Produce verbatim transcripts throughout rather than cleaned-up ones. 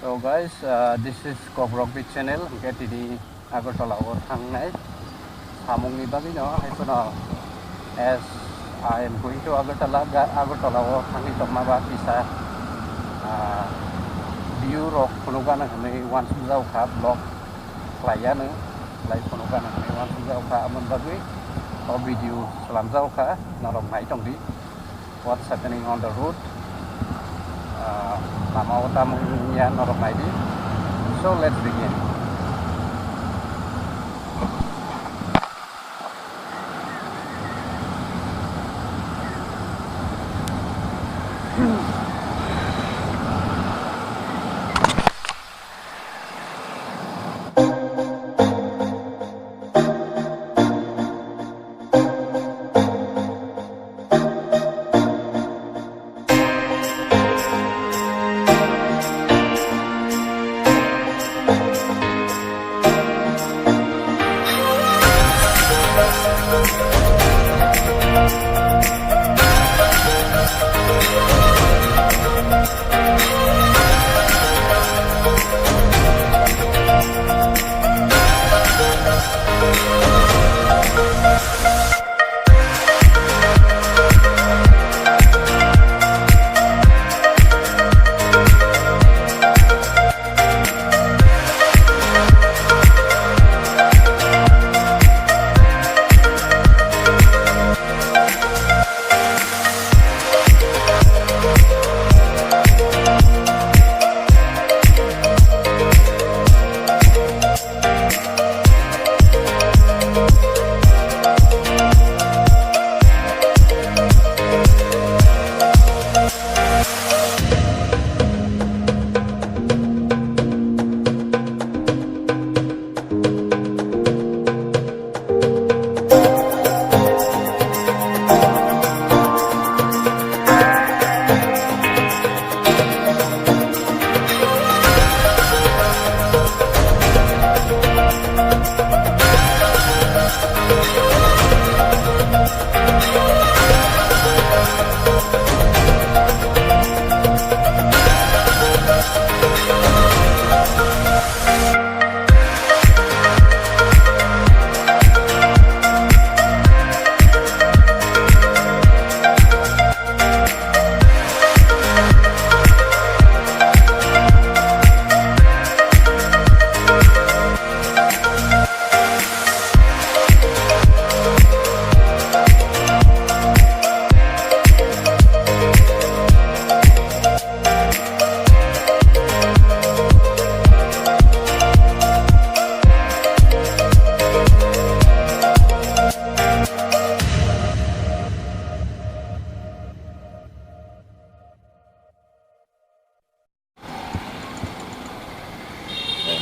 So guys, uh, this is Kobrok Beat channel. Hingke tini Agartala o thangnai samungni bagwi no hai phano, as I am going to Agartala, ga-, Agartala o thangwi tongma ba kisa, ah, view rok phunukgana hwnwi uansukjak kha, vlog khlaiya no, khlai phunukgana hwnwi uansukjak kha, aboni bagwi o video slamjak kha, norok nai tongdi. What's happening on the road? Ah, lama o tamo wngya norok naidi. So let's begin.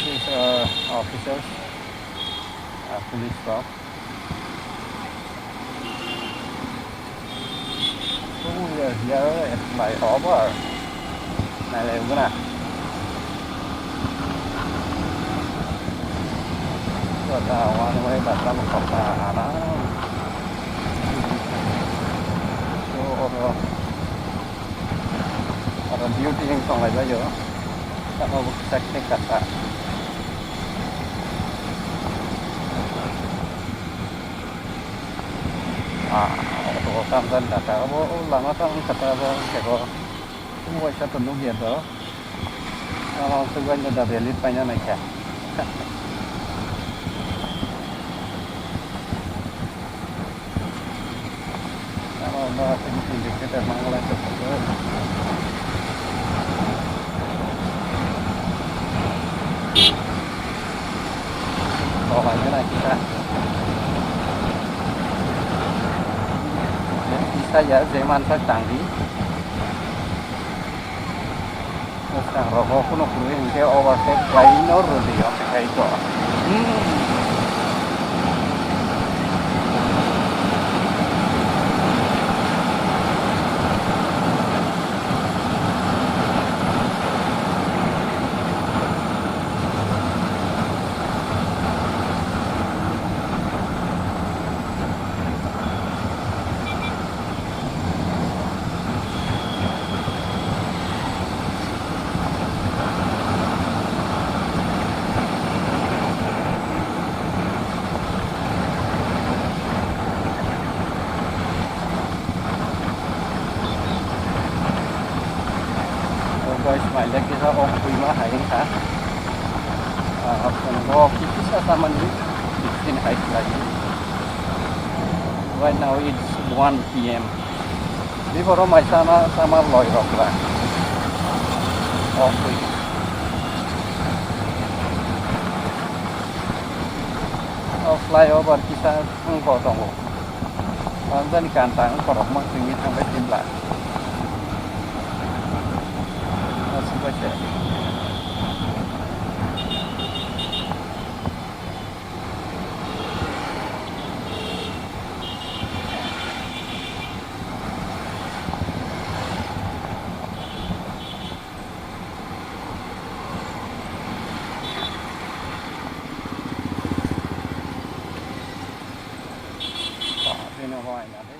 These are officers, uh, police rok. So we are here at flyover. Nailai guna. Kota one way bata mokokna aram. So oro, oro beauty wng tonglai baio. Tamo bo kisa khe kasa. Ah, auto o tamjani data obo, o lama tamo wngkha ta obo, wngkhe bo. Omo waisa to nukya to. Tamo sugan da beli paina naikha. Tamo ba indicator manglai to. Tolai gana kita. Kisa ya, je mansak tangdi. Bwskangrogo phano kwrwi hinkhe overtake khlaino rwdi o, tei to. Hmm. Maile kisa o khwima hai wngkha. Ah, phungo kisa samani fifteen hai khlai. Right now it's one P M. Before o mai sama sama loi rok ba. O khwi. O flyover kisa wngbo tongo. Ang jani kan tang korokma chwngwi thangbai tibla. Aswk bai se. Bini bo aina de.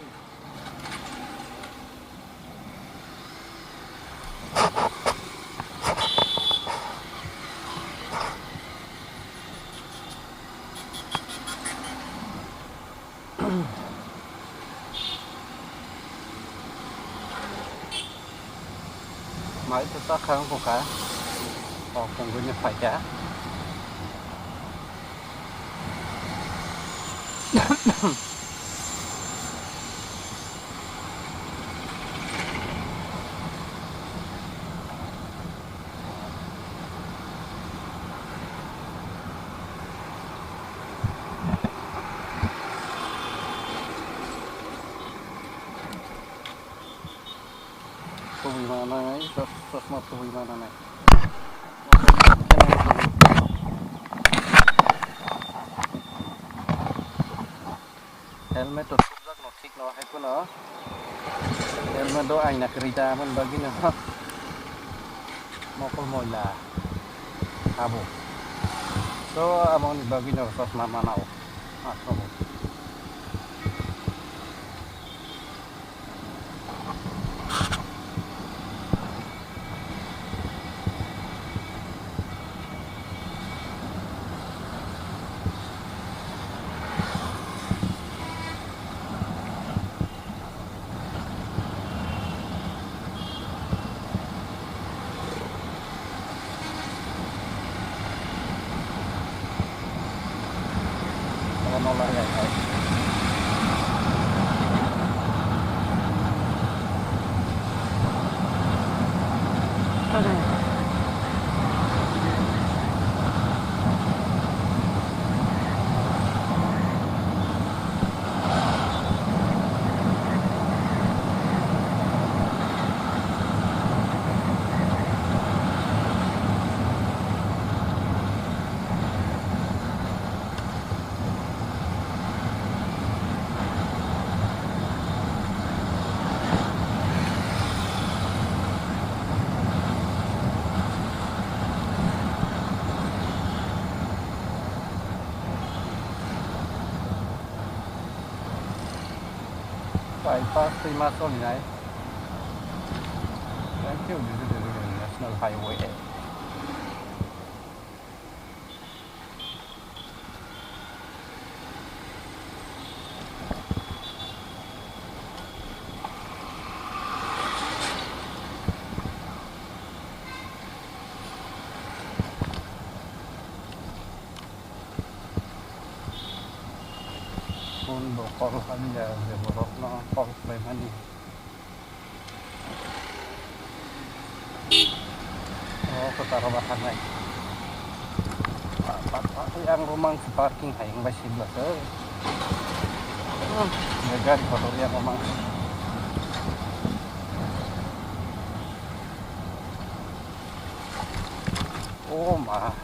Mai to ta khang ko kha. O, kongwi ni phaikha. Kubui ma nanai, chos-, chosma kubui ma nanai. Helmet to sukjak no thik no hai kuno. Helmet do aina kwrwi da, aboni bagwi no mokol moila abo. So, aboni bagwi no chosma mana o. Aswk. Bypass twi ma solinai. Thank you, National Highway. Phone bo call hamya je borokno call khlaimani. O kwcharo ba thangnai. Pa, pa, pa, twi ang romang si parking hai wngbai sibla se. Hmm, je gari kotor ya romang. O ma.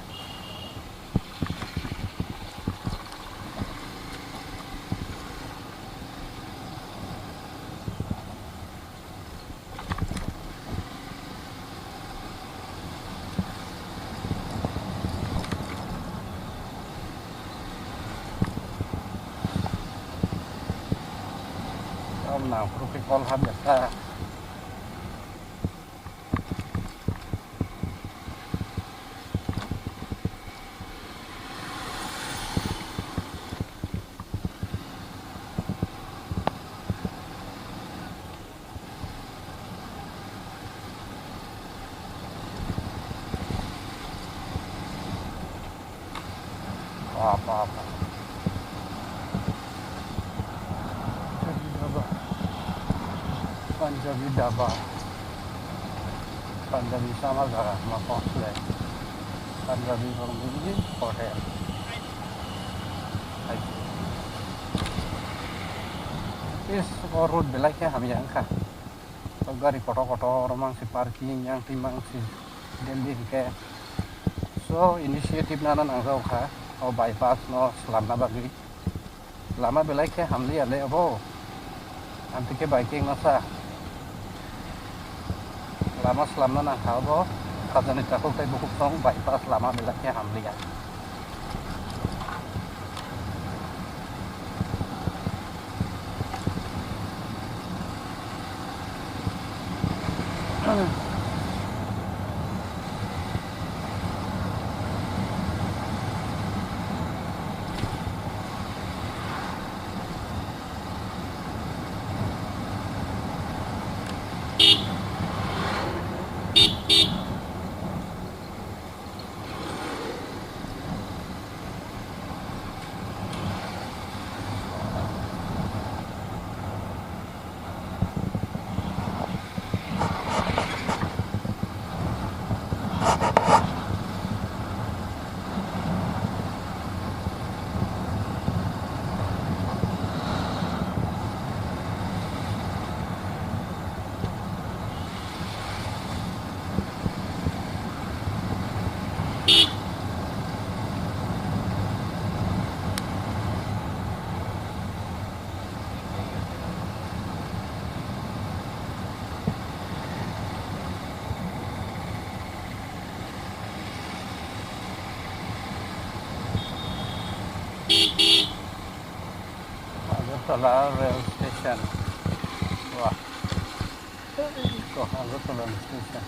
Tam nang phuru khe kol hamya kha. Apa, apa. Punjabi dhaba. Punjabi dhaba. Punjabi sama jaga, ma kok le. Punjabi rokni hotel. Is, o road belai khe hamya wngkha. O gari kotor kotor mang si parking, yang twi mang si Delhi hwnkhe. So, initiative nana nangjago kha, o bypass no slamna bagwi. Lama belai khe hamliya le obo. Amtwi khe bai khe wngna sa. Lama slamna nangkha obo. Khajani takhuk tei bukhuk song bypass lama belai khe hamliya. Agartala rail station. Wah. Iko Agartala rail station.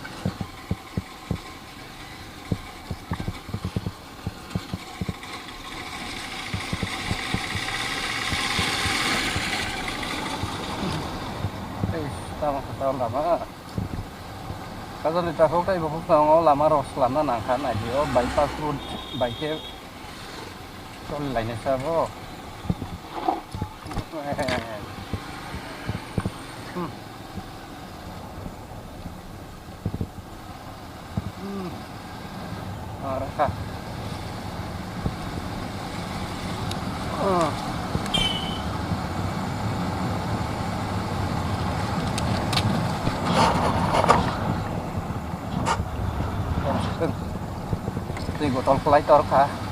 Ei, tamo khe tamo lama. Kajani takhuk tei bukhuk tongo, lama rok slamna nangkha, naidi o bypass road bai khe choli lainai sabo. Hmm. Hmm. Arakha. Hmm. Twi botol kwlai torkha.